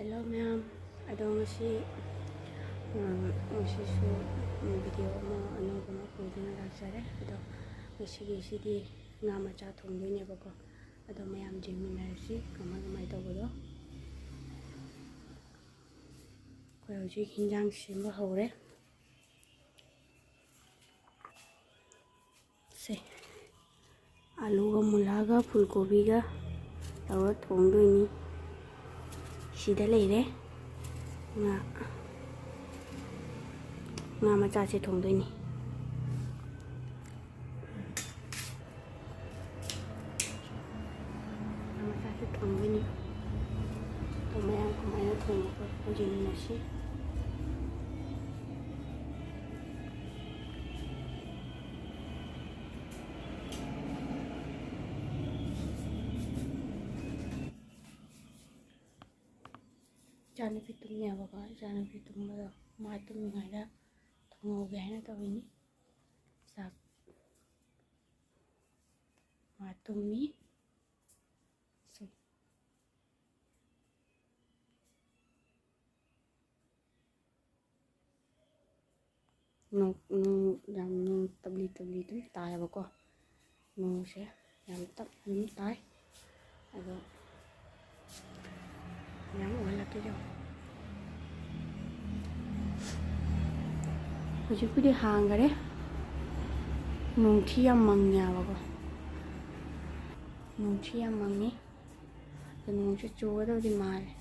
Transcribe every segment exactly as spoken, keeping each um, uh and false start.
Hello ꯃꯌꯥꯝ, ꯑꯗꯣ ꯉꯁꯤ, ꯎꯝ, ꯉꯁꯤꯁꯨ, ꯎꯝ, video ꯑꯃ ꯑꯅꯧꯕ ꯑꯃ ꯄꯨꯗꯨꯅ ꯂꯥꯛꯆꯔꯦ꯫ ꯑꯗꯣ ꯉꯁꯤꯒꯤꯁꯤꯗꯤ ꯉꯥ ꯃꯆꯥ ꯊꯣꯡꯗꯣꯏꯅꯦꯕꯀꯣ꯫ ꯑꯗꯣ ꯃꯌꯥꯝ ꯌꯦꯡꯃꯤꯟꯅꯔꯁꯤ ꯀꯃꯥꯏ ꯀꯃꯥꯏ ꯇꯧꯕꯗꯣ꯫ ꯑꯩꯈꯣꯏ ꯍꯧꯖꯤꯛ ꯍꯤꯟꯖꯥꯡ ꯁꯦꯝꯕ ꯍꯧꯔꯦ꯫ ꯁꯦ, ꯑꯂꯨꯒ ꯃꯨꯂꯥꯒ ꯐꯨꯜ ꯀꯣꯕꯤꯒ ꯇꯧꯔ ꯊꯣꯡꯗꯣꯏꯅꯤ꯫ ꯁꯤꯗ ꯂꯩꯔꯦ ꯉꯥ, ꯉꯥ ꯃꯆꯥꯁꯦ ꯊꯣꯡꯗꯣꯏꯅꯤ꯫ ꯉꯥ ꯃꯆꯥꯁꯦ ꯊꯣꯡꯗꯣꯏꯅꯤ꯫ ꯑꯗꯣ ꯃꯌꯥꯝ ꯀꯃꯥꯏꯅ ꯊꯣꯡꯕ ꯈꯣꯠꯄ ꯌꯦꯡꯃꯤꯟꯅꯁꯤ꯫ ꯏꯆꯥꯅꯨꯄꯤ ꯇꯨꯝꯃꯦꯕꯀꯣ, ꯏꯆꯥꯅꯨꯄꯤ ꯇꯨꯝꯕꯗꯣ ꯃꯥ ꯇꯨꯝꯃꯤꯉꯩꯗ ꯊꯣꯡꯍꯧꯒꯦ ꯍꯥꯏꯅ ꯇꯧꯔꯤꯅꯤ꯫ ꯆꯥꯛ ꯃꯥ ꯇꯨꯝꯃꯤ꯫ ꯁꯤ꯫ ꯅꯣꯡ, ꯅꯣꯡ ꯌꯥꯝ, ꯅꯣꯡ ꯇꯞꯂꯤ ꯇꯞꯂꯤ ꯑꯗꯨꯝ ꯇꯥꯏꯌꯦꯕꯀꯣ꯫ ꯅꯣꯡꯁꯦ ꯌꯥꯝ ꯇꯞꯅ ꯑꯗꯨꯝ ꯇꯥꯏ꯫ ꯑꯗꯣ ꯌꯥꯝ ꯑꯣꯜꯂꯛꯀꯦ ꯇꯧꯋꯦ꯫ ꯍꯧꯖꯤꯛꯄꯨꯗꯤ ꯍꯥꯡꯈꯔꯦ꯫ ꯅꯣꯡꯊꯤ ꯌꯥꯝ ꯃꯪꯉꯦꯕꯀꯣ꯫ ꯅꯣꯡꯊꯤ ꯌꯥꯝ ꯃꯪꯉꯤ꯫ ꯑꯗꯣ ꯅꯣꯡꯁꯦ ꯆꯨꯒꯗꯧꯗꯤ ꯃꯥꯜꯂꯦ꯫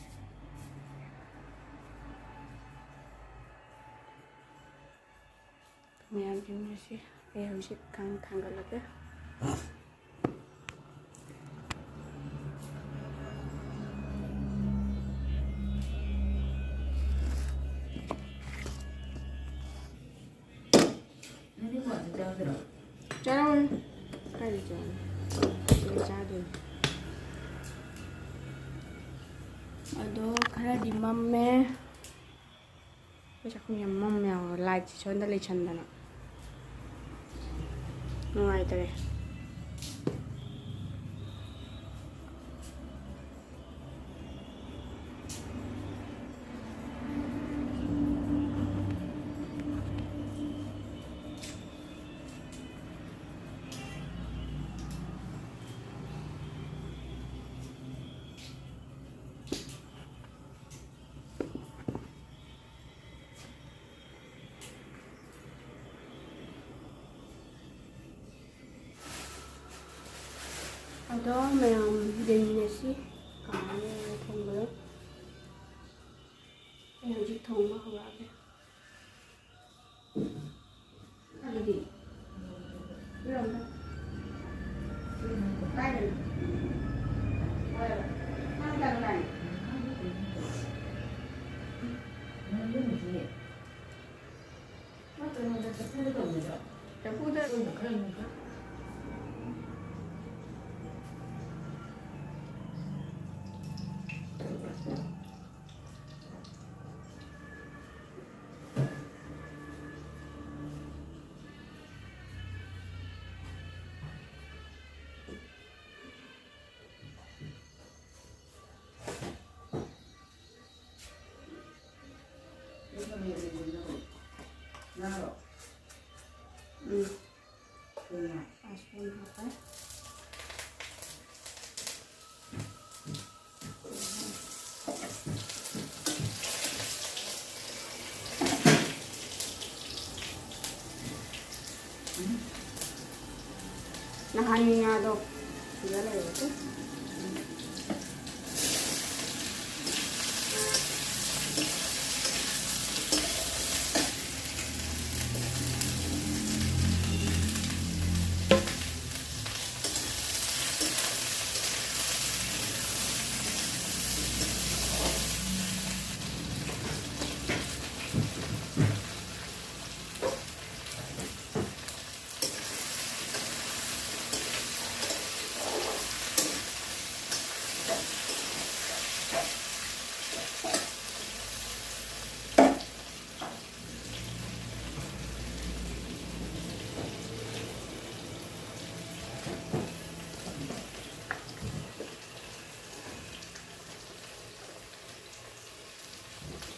ꯃꯌꯥꯝ ꯌꯦꯡꯅꯁꯤ꯫ ꯑꯩ ꯍꯧꯖꯤꯛ ꯈꯥꯡ ꯊꯥꯡꯒꯠꯂꯒꯦ꯫ ꯆꯥꯔꯝꯃꯅꯤ꯫ ꯀꯥꯏꯗ ꯆꯥꯔꯝꯃꯅꯤ? ꯁꯤꯗ ꯆꯥꯗꯣꯏꯅꯤ꯫ ꯑꯗꯣ ꯈꯔꯗꯤ ꯃꯝꯃꯦ꯫ ꯑꯩꯈꯣꯏ ꯆꯥꯛꯈꯨꯝ ꯌꯥꯝ ꯃꯝꯃꯦ ꯌꯥꯝꯅ, ꯂꯥꯏꯠꯁꯦ ꯁꯣꯝꯗ ꯂꯩꯁꯟꯗꯅ ꯅꯨꯡꯉꯥꯏꯇꯔꯦ꯫ ꯑꯗꯣ ꯃꯌꯥꯝ ꯌꯦꯡꯃꯤꯟꯅꯁꯤ ꯀꯃꯥꯏꯅ ꯊꯣꯡꯕꯗꯣ꯫ ꯑꯩ ꯍꯧꯖꯤꯛ ꯊꯣꯡꯕ ꯍꯧꯔꯛꯑꯒꯦ꯫ ꯑꯗꯨꯗꯤ ꯏꯔꯣꯝꯕ꯫ ꯀꯥꯏꯗꯅꯣ? ꯍꯣꯏ꯫ ꯅꯪ ꯀꯌꯥꯝ ꯂꯥꯛꯏ? ꯆꯐꯨꯗ꯫ ꯎꯝ꯫ ꯐꯥꯁ ꯐꯨꯗ ꯍꯥꯞꯄꯦ꯫ ꯅꯍꯥꯟꯒꯤ ꯉꯥꯗꯣ ꯁꯤꯗ ꯂꯩꯔꯦ꯫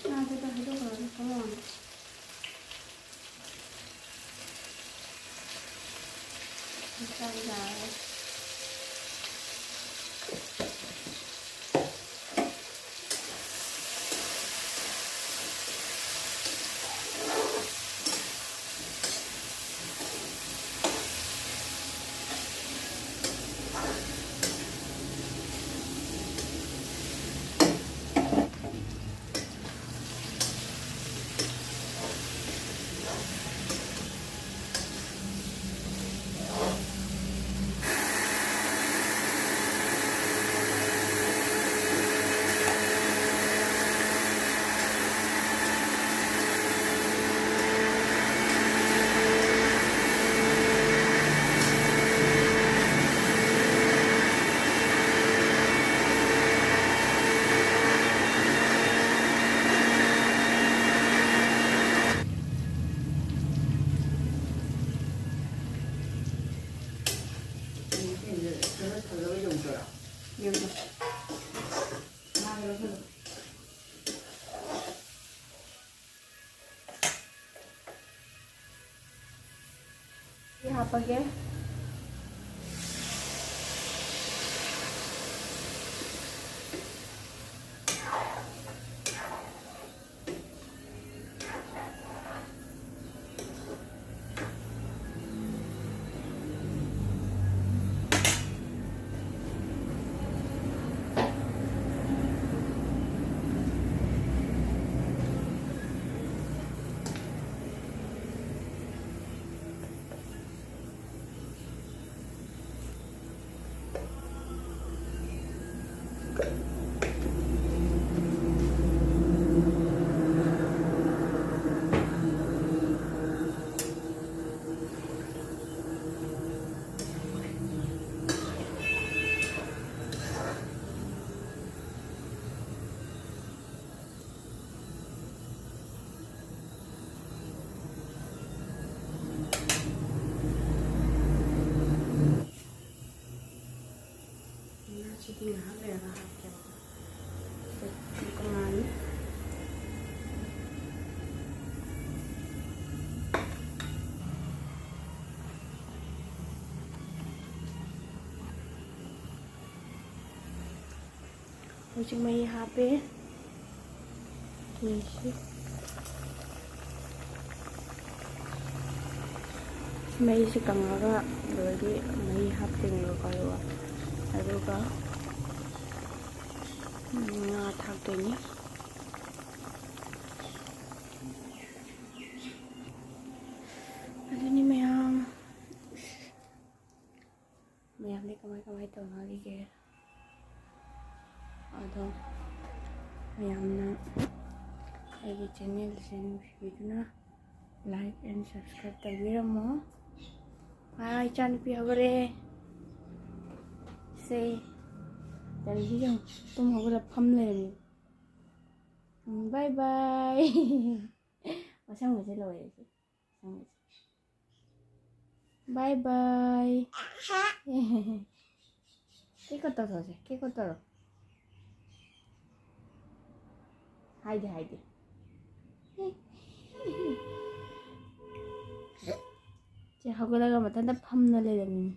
ꯉꯥꯗꯨꯗ ꯍꯩꯗꯣꯛꯈ꯭ꯔꯒ ꯊꯝꯃꯣ꯫ ꯆꯥꯕ ꯌꯥꯔꯦ꯫ ꯁꯤ ꯍꯥꯞꯄꯒꯦ꯫ ꯉꯥꯁꯤꯗꯤ ꯉꯥꯏꯍꯥꯛ ꯂꯩꯔꯒ ꯍꯥꯞꯀꯦꯕꯀꯣ꯫ ꯁꯦ, ꯑꯃꯨꯛꯀ ꯉꯥꯜꯂꯤ꯫ ꯍꯧꯖꯤꯛ ꯃꯍꯤ ꯍꯥꯞꯄꯦ꯫ ꯌꯦꯡꯁꯤ꯫ ꯃꯩꯁꯤ ꯀꯪꯉꯒ ꯑꯗꯨꯗꯒꯤ ꯃꯍꯤ ꯍꯥꯞꯇꯣꯏꯅꯦꯕꯀꯣ, ꯑꯗꯨꯒ, ꯑꯗꯨꯒ ꯉꯥ ꯊꯥꯛꯇꯣꯏꯅꯤ꯫ ꯑꯗꯨꯅꯤ ꯃꯌꯥꯝ꯫ ꯃꯌꯥꯝꯗꯤ ꯀꯃꯥꯏ ꯀꯃꯥꯏ ꯇꯧꯅꯔꯤꯒꯦ? ꯑꯗꯣ ꯃꯌꯥꯝꯅ ꯑꯩꯒꯤ ꯆꯦꯅꯦꯜꯁꯦ ꯅꯨꯡꯁꯤꯕꯤꯗꯨꯅ like and subscribe ꯇꯧꯕꯤꯔꯝꯃꯣ꯫ ꯑꯥ, ꯏꯆꯥꯅꯨꯄꯤ ꯍꯧꯒꯠꯂꯛꯑꯦ꯫ ꯁꯦ, ꯇꯧꯔꯤꯁꯤ ꯌꯦꯡꯉꯨ꯫ ꯇꯨꯝ ꯍꯧꯒꯠꯂ ꯐꯝ ꯂꯩꯔꯝꯃꯤ꯫ ꯎꯝ, bye bye꯫ ꯃꯁꯝꯒꯁꯦ ꯂꯣꯏꯔꯦ ꯁꯤ꯫ ꯃꯁꯝꯒꯁꯦ꯫ Bye bye꯫ ꯀꯦꯛ ꯀꯠ ꯇꯧꯊꯣꯛꯑꯁꯦ꯫ ꯀꯦꯛ ꯀꯠ ꯇꯧꯔꯣ꯫ ꯍꯥꯏꯗꯦ, ꯍꯥꯏꯗꯦ꯫ ꯁꯦ ꯍꯧꯒꯠꯂꯒ ꯃꯊꯟꯇ ꯐꯝꯅ ꯂꯩꯔꯝꯃꯤꯅꯤ꯫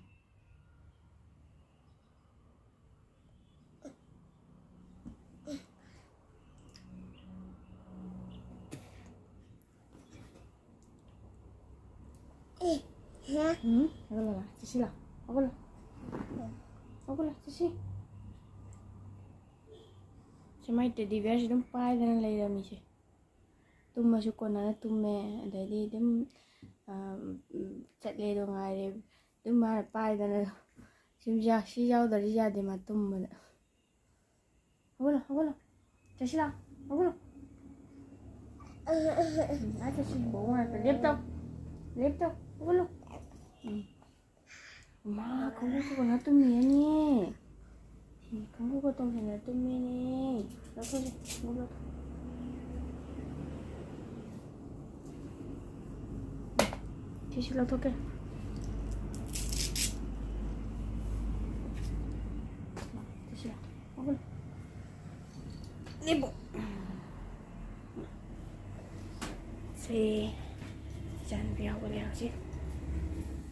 ꯎꯝ, ꯍꯧꯒꯠꯂꯣ, ꯆꯠꯁꯤꯂꯥ, ꯍꯧꯒꯠꯂꯣ, ꯍꯧꯒꯠꯂꯣ, ꯆꯠꯁꯤ꯫ ꯁꯤ ꯃꯥꯏ teddy bearꯁꯤ ꯑꯗꯨꯝ ꯄꯥꯏꯗꯅ ꯂꯩꯔꯝꯃꯤꯁꯦ꯫ ꯇꯨꯝꯃꯁꯨ ꯀꯣꯟꯅꯅ ꯇꯨꯝꯃꯦ, ꯑꯗꯩꯗꯤ ꯑꯗꯨꯝ, ꯑ, ꯆꯠꯂꯦꯗꯣ ꯉꯥꯏꯔꯦ, ꯑꯗꯨꯝ ꯃꯥꯅ ꯄꯥꯏꯗꯅ꯫ ꯁꯤ ꯌꯥ-, ꯁꯤ ꯌꯥꯎꯗ꯭ꯔꯗꯤ ꯌꯥꯗꯦ ꯃꯥ ꯇꯨꯝꯕꯗ꯫ ꯍꯧꯒꯠꯂꯣ, ꯍꯧꯒꯠꯂꯣ꯫ ꯆꯠꯁꯤꯂꯥ, ꯍꯧꯒꯠꯂꯣ꯫ ꯎꯝ, ꯑꯥ, ꯆꯠꯁꯤ꯫ ꯕꯣꯕꯣ ꯃꯅꯥꯛꯇ ꯂꯦꯞꯇꯧ꯫ ꯂꯦꯞꯇꯧ, ꯍꯧꯒꯠꯂꯣ꯫ ꯎꯝ꯫ ꯃꯥ ꯈꯣꯡꯎꯞꯀ ꯇꯣꯡꯁꯤꯟꯅ ꯇꯨꯝꯃꯤꯅꯦ꯫ ꯎꯝ, ꯈꯣꯡꯎꯞꯀ ꯇꯣꯡꯁꯤꯟꯅ ꯇꯨꯝꯃꯤꯅꯦ꯫ ꯂꯧꯊꯣꯛꯁꯤ, ꯈꯣꯡꯎꯞ ꯂꯧꯊꯣꯛ꯫ ꯁꯤꯁꯨ ꯂꯧꯊꯣꯛꯀꯦ꯫ ꯁꯤꯁꯨ ꯂꯧꯊꯣꯛ꯫ ꯂꯦꯞꯄꯨ꯫ ꯁꯦ, ꯏꯆꯥꯅꯨꯄꯤ ꯍꯧꯒꯠꯂꯦ ꯍꯧꯖꯤꯛ꯫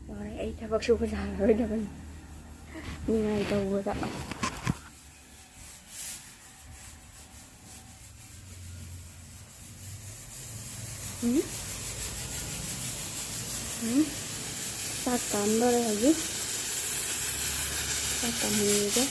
ꯂꯣꯏꯔꯦ, ꯑꯩ ꯊꯕꯛ ꯁꯨꯕ ꯌꯥꯔꯔꯣꯏꯗꯕꯅꯤ꯫ ꯅꯤꯡꯉꯥꯏ ꯇꯧꯕꯗ꯫ ꯎꯝ? ꯎꯝ? ꯆꯥꯛ ꯀꯥꯝꯗꯣꯔꯦ ꯍꯧꯖꯤꯛ꯫ ꯆꯥꯛ ꯀꯥꯝꯍꯟꯒꯦ꯫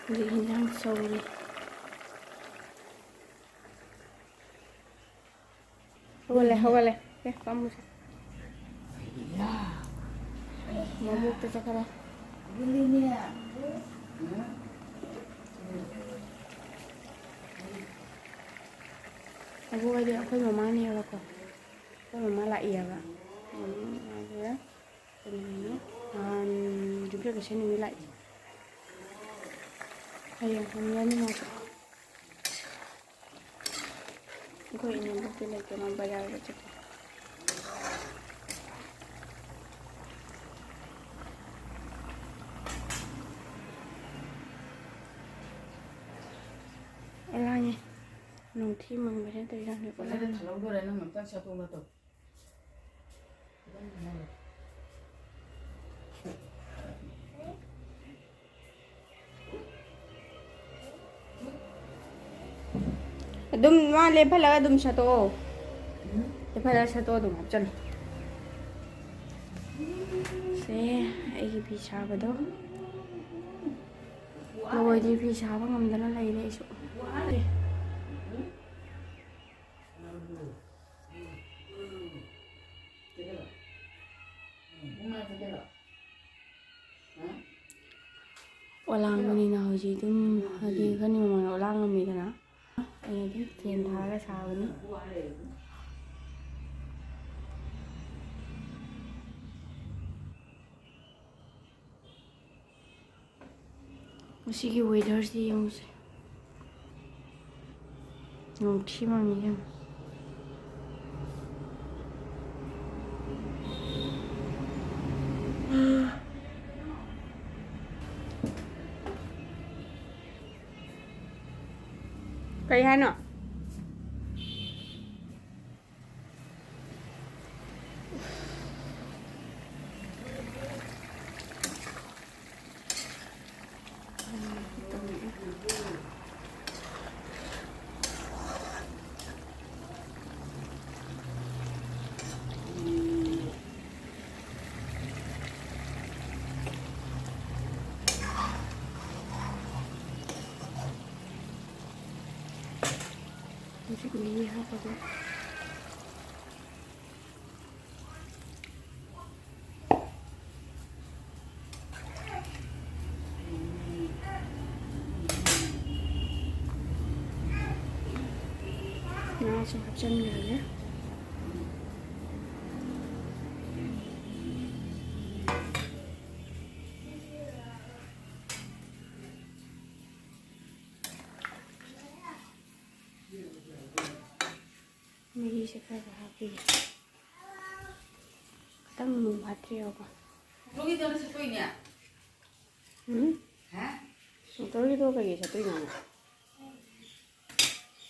ꯍꯧꯖꯤꯛ ꯍꯤꯟꯖꯥꯡ ꯁꯧꯔꯤ꯫ ꯍꯧꯒꯠꯂꯦ, ꯍꯧꯒꯠꯂꯦ꯫ ꯑꯦ, ꯐꯝꯃꯨꯁꯦ꯫ ꯃꯕꯣꯛꯇ ꯆꯠꯈꯔꯦ꯫ ꯃꯕꯣꯛ ꯍꯥꯏꯗꯤ ꯑꯩꯈꯣꯏ ꯃꯃꯥꯅꯦꯕꯀꯣ꯫ ꯑꯩꯈꯣꯏ ꯃꯃꯥ ꯂꯥꯛꯏꯌꯦꯕ꯫ ꯎꯝ, ꯑꯗꯨꯒ ꯀꯩꯅꯣꯅꯦ, ꯅꯍꯥꯟ ꯉꯁꯤ ꯅꯨꯃꯤꯠ ꯂꯥꯛꯏ꯫ ꯍꯌꯦꯡ ꯍꯟꯒꯅꯤ ꯃꯥꯁꯨ꯫ ꯑꯩꯈꯣꯏ ꯏꯅꯦꯝꯕꯣꯛꯇꯤ ꯂꯩꯇꯦ, ꯃꯥ ꯕꯖꯥꯔꯗ ꯆꯠꯈꯤ꯫ ꯑꯣꯂꯥꯡꯉꯦ꯫ ꯅꯣꯡꯊꯤ ꯃꯪꯕꯁꯤꯅ ꯇꯧꯔꯤꯁꯦ ꯌꯦꯡꯉꯨꯅꯦ, ꯑꯣꯂꯥꯡ꯫ ꯐꯖꯅ ꯊꯜꯍꯧꯗꯣꯔꯦ, ꯅꯪ ꯑꯝꯇꯪ ꯁꯠꯇꯣꯛ ꯅꯠꯇꯣ꯫ ꯑꯗꯨꯝ ꯃꯥ ꯂꯦꯞꯍꯜꯂꯒ ꯑꯗꯨꯝ ꯁꯠꯇꯣꯛꯑꯣ꯫ ꯂꯦꯞꯍꯜꯂꯒ ꯁꯠꯇꯣꯛꯑꯣ, ꯑꯗꯨꯝ ꯍꯥꯞꯆꯜꯂꯣ꯫ ꯁꯦ, ꯑꯩꯒꯤ ꯐꯤ ꯁꯥꯕꯗꯣ ꯂꯣꯏꯗ꯭ꯔꯤ, ꯐꯤ ꯁꯥꯕ ꯉꯝꯗꯅ ꯂꯩꯔꯦ ꯑꯩꯁꯨ꯫ ꯑꯣꯂꯥꯡꯕꯅꯤꯅ ꯍꯧꯖꯤꯛ ꯑꯗꯨꯝ, ꯍꯥꯏꯗꯤ ꯈꯔꯅꯤ ꯃꯃꯥꯡꯗ ꯑꯣꯂꯥꯡꯉꯝꯃꯤꯗꯅ, ꯑꯩꯅ ꯑꯗꯨꯝ ꯐꯦꯟ ꯊꯥꯔꯒ ꯁꯥꯕꯅꯤ꯫ ꯉꯁꯤꯒꯤ weatherꯁꯤ ꯌꯦꯡꯉꯨꯁꯦ꯫ ꯅꯣꯡꯊꯤ ꯃꯪꯉꯤ ꯏꯕꯦꯝꯃ꯫ ꯀꯩ ꯍꯥꯏꯅꯣ? ꯍꯧꯖꯤꯛ ꯃꯤꯃꯤ ꯍꯥꯞꯄꯒꯦ꯫ ꯉꯥꯁꯨ ꯍꯥꯞꯆꯤꯟꯈ꯭ꯔꯒꯦ꯫ ꯃꯍꯤꯁꯦ ꯈꯔ ꯈꯔ ꯍꯥꯞꯄꯤꯒꯦ꯫ ꯈꯤꯇꯪ ꯃꯨꯟ ꯐꯥꯠꯇ꯭ꯔꯤꯕꯀꯣ꯫ ꯃꯣꯇꯣꯔꯒꯤꯗꯣ ꯁꯠꯇꯣꯛꯏꯅꯦ? ꯎꯝ? ꯍꯥ? ꯃꯣꯇꯣꯔꯒꯤꯗꯣ ꯀꯩꯀꯩ ꯁꯠꯇꯣꯏꯅꯣ?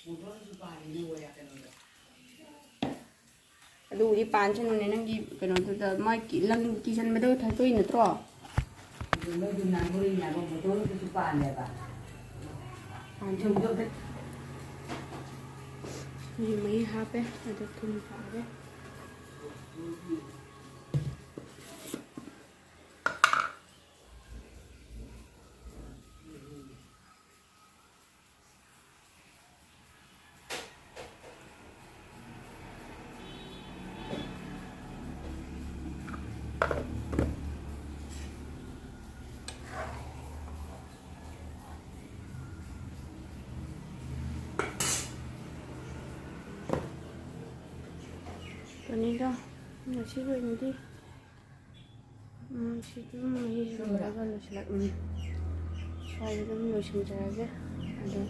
ꯃꯣꯇꯣꯔꯁꯨ ꯄꯥꯜꯂꯤꯅꯦ, ꯑꯣꯏ, ꯀꯩꯅꯣꯗ꯫ ꯑꯗꯨꯕꯨꯗꯤ ꯄꯥꯟꯁꯅꯨꯅꯦ, ꯅꯪꯒꯤ ꯀꯩꯅꯣꯗꯨꯗ, ꯃꯥꯒꯤ ꯂꯪ ꯀꯤꯁꯟꯕꯗꯣ ꯊꯠꯇꯣꯏ ꯅꯠꯇ꯭ꯔꯣ? ꯑꯗꯨ ꯃꯣꯏꯗꯨ ꯅꯥꯟꯊꯣꯔꯛꯏꯅꯦ ꯍꯥꯏꯕ, ꯃꯣꯇꯣꯔꯗꯨꯁꯨ ꯄꯥꯜꯂꯦꯕ꯫ ꯄꯥꯟꯁꯅꯨ꯫ ꯃꯍꯤ ꯍꯥꯞꯄꯦ, ꯑꯗꯨ ꯊꯨꯝ ꯊꯥꯛꯑꯒꯦ꯫ ꯀꯅꯤꯗ, ꯉꯁꯤꯒꯤ ꯑꯣꯏꯅꯗꯤ, ꯎꯝ, ꯁꯤ ꯑꯗꯨꯝ ꯃꯍꯤ ꯂꯣꯏꯔꯒ ꯂꯣꯏꯁꯤꯜꯂꯛ-, ꯎꯝ, ꯁ꯭ꯋꯥꯏꯗ ꯑꯗꯨꯝ ꯂꯣꯏꯁꯤꯟꯖꯔꯒꯦ꯫ ꯑꯗꯣ